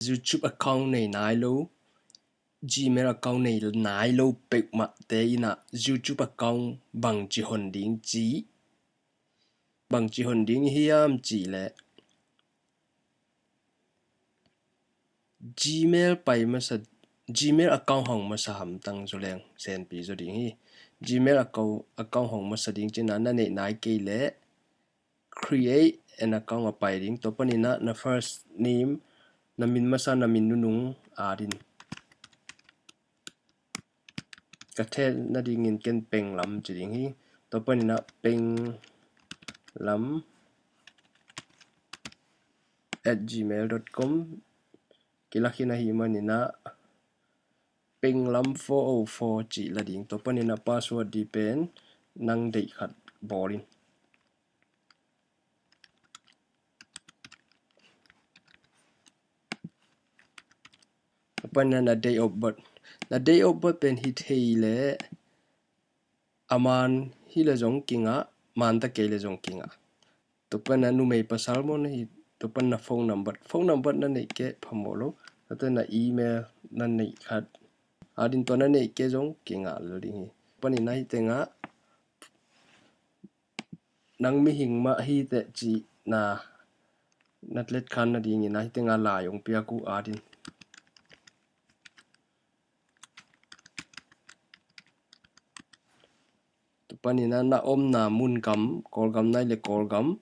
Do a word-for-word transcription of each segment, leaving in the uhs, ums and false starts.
YouTube account nei nai lo, Gmail account nei nai lo peuhmahte in ah YouTube account bangci hon ding ci, bangci hon ding hiam cih leh Gmail pai masa, Gmail account hong masa hamtang zaw leng senpi zaw ding hi. Gmail account, account hong masa ding cih na na neih nai kei leh create an account a pai ding. Tua panin ah na first name, na min masa, na min nunung at in. Ka theih nadingin ken Peng Lam ci ding hi. Tua panin ah Peng Lam at gmail dot com kilak hi na hi manin ah Peng Lam four oh four cih la ding. Tua panin ah password di pen nang deih khat bawl in. Tua panin ah na date of birth, na date of birth pen hi thei leh a man hi leh zong kingah, man ta kei leh zong kingah. Tua panin ah numei pasal maw na hi, tua panin ah phone number, phone number na neih kei phamawh lo. Tua panin ah email na neih khat, a ding tua na neih kei zong kingah lel ding hi. Tua panin ah hi tengah nang mihing mah hi teh cih na na let khan nadingin ah hi tengah lai hong piak uh at in. Tua panin ah na omna mun gam, Kawlgam nai leh Kawlgam,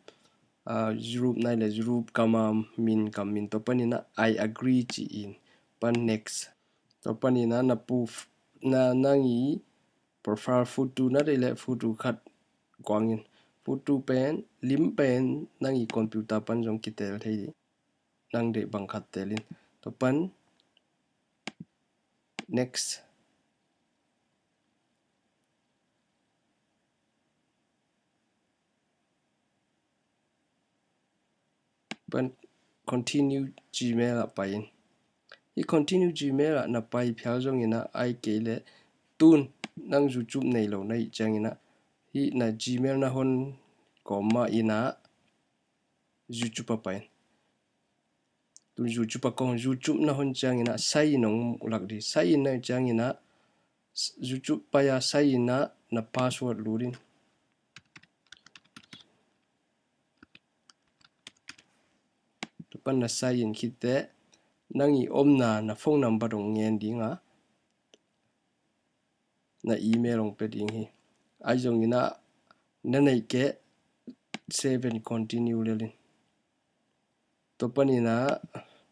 ah, Europe nai leh Europe gam a min gam min. Tua panin ah I agree ci in. Pan next. Tua panin ah na pu f-, na nang i profile photo na deih leh photo khat guang in. Photo pen, lim pen nang i computer pan zong kitel thei ding. Nang deih bang khat tel in. Tua pan next. Pan continue Gmail ah pai in. Hi continue Gmail ah na pai phial zongin ah ai kei leh tun nang YouTube nei lo na hih ciangin ah hi na Gmail na hon kawm mah in ah YouTube ah pai in. Tun YouTube ah kong YouTube na hon ciangin ah sign in hong lak di. Sign in na ciangin ah YouTube pai a sign in ah na password lut in. Tua pan na sign in khit teh nang i omna na phone number hong ngen ding a, na email hong pia ding hi. Ai zongin ah na neih kei save and continue lel in. Tua panin ah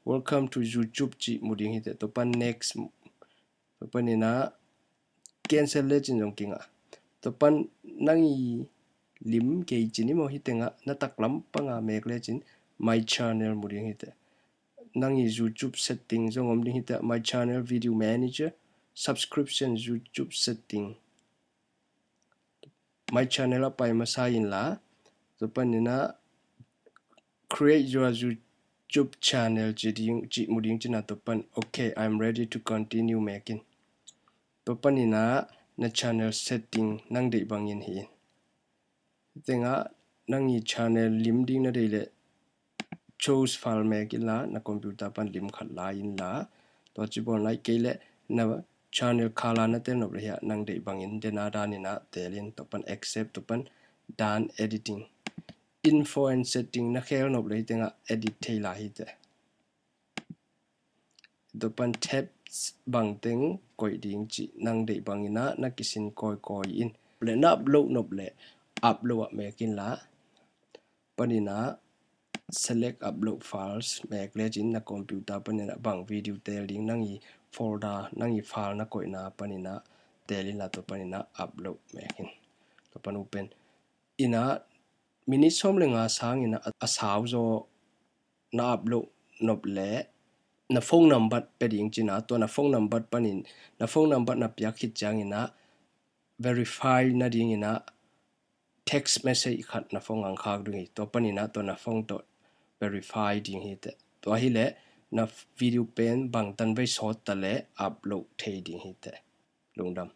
welcome to YouTube cih mu ding hi teh. Tua pan next. Tua panin ah cancel lecin zong kingah. Tua pan nang i lim kei cin i maw hi tengah na taklam panga mek lecin my channel mu ding hi teh. Nang i YouTube setting zong om ding hi teh, my channel, video manager, subscription, YouTube setting. My channel ah pai masa in la, tua panin ah create your YouTube channel cih ding, cih mu ding cin ah tua pan okay, I'm ready to continue mek in. Tua panin ah na channel setting nang deih bangin hi in. Hi tengah nang i channel lim ding na deih leh choose file mek in la, na computer pan lim khat la in la. Tua ci bawl nai kei leh na channel color na tel nop leh hiah nang deih bangin dena dan in ah tel in, tua pan accept, tua pan done editing. Info and setting na khel nop leh hi tengah edit thei lai hi teh. Tua pan tabs bangteng koih ding cih nang deih bangin ah na kisin kawikawi in. Le na upload nop leh upload ah mek in la. Panin ah select upload files mek lecin na computer panin ah bang video tel ding nang i folder, nang i file na koihna panin ah tel in la, tua panin ah upload mek in. Tua pan open in ah minute sawm le nga sangin ah a sau zaw na upload nop leh na phone number pia ding cin ah, tua na phone number panin na phone number na piak khit ciangin ah verify nadingin ah text message khat na phone ang khak ding hi. Tua panin ah tua na phone tawh verify ding hi teh. Tua hi leh na video pen bangtan vei sawt ta leh upload thei ding hi teh. Lungdam.